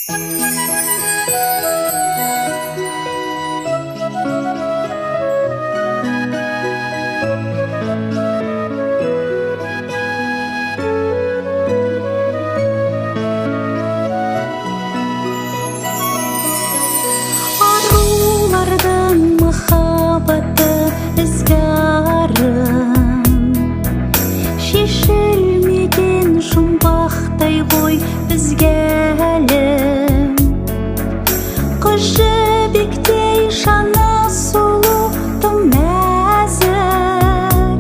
Арулардың махаббаты ізгі арын, шешілмеген жұмбақтай ғой бізге әлі. Қыз жібектей жаны сұлу, тым нәзік,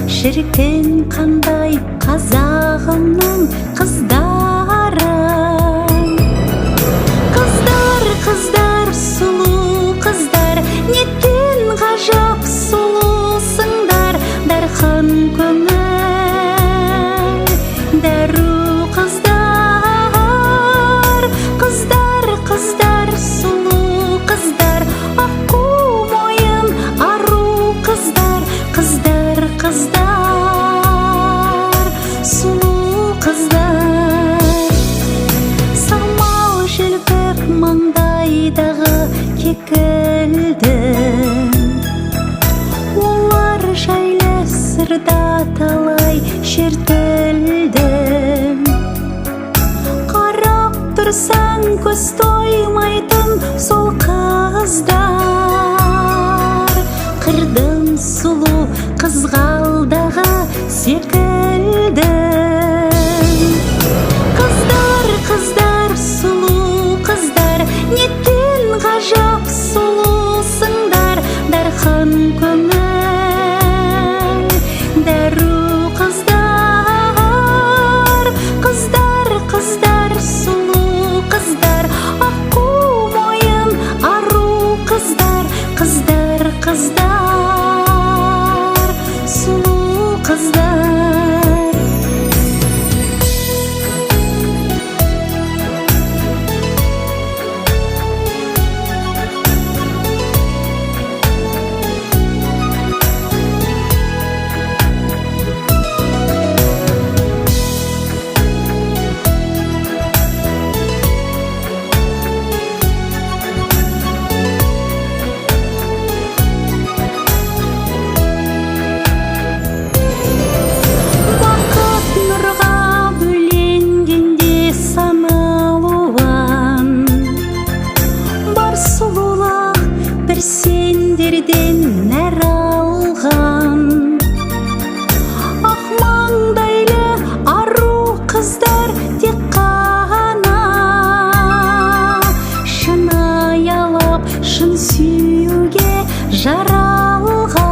шіркін, қандай қазағымның қыздары. Қыздар, қыздар, сұлу қыздар, неткен ғажап сұлусыңдар, дархан көңіл, дәру қыздар. Қыздар, қыздар, сұлу қыздар, аққу мойын ару қыздар, қыздар, қыздар, сұлу қыздар. Самал желпіп маңдайдағы кекілді, олар жайлы сырда талай шертілді. Қарап тұрсаң, көз тоймайтын сол қыздар, қырдың сұлу қызғалдағы секілді. Қыздар, қыздар, сұлу қыздар, неткен ғажап сұлусыңдар, дархан көңіл, дәру қыздар. Қыздар, қыздар, сұлу қыздар, аққу мойын ару қыздар, қыздар, қыздар, сұлу қыздар. Бақыт нұрға бөленгенде саналуан, бар сұлулық бір сендерден нәр алған. Ақ маңдайлы ару қыздар тек қана шын аялап, шын сүюге жаралған.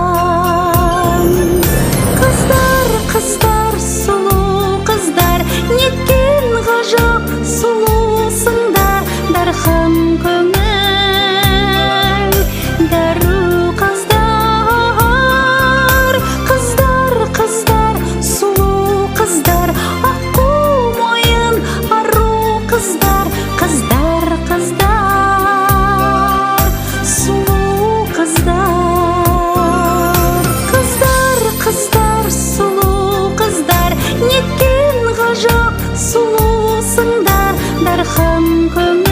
Қыздар, қыздар, сұлу қыздар, неткен ғажап сұлусыңдар, дархан көңіл, дәру қыздар. Қыздар, қыздар, сұлу қыздар, аққу мойын ару қыздар, қыздар, қыздар, сұлу қыздар. Қыздар, қыздар, сұлу қыздар, неткен ғажап сұлусыңдар, дархан көңіл.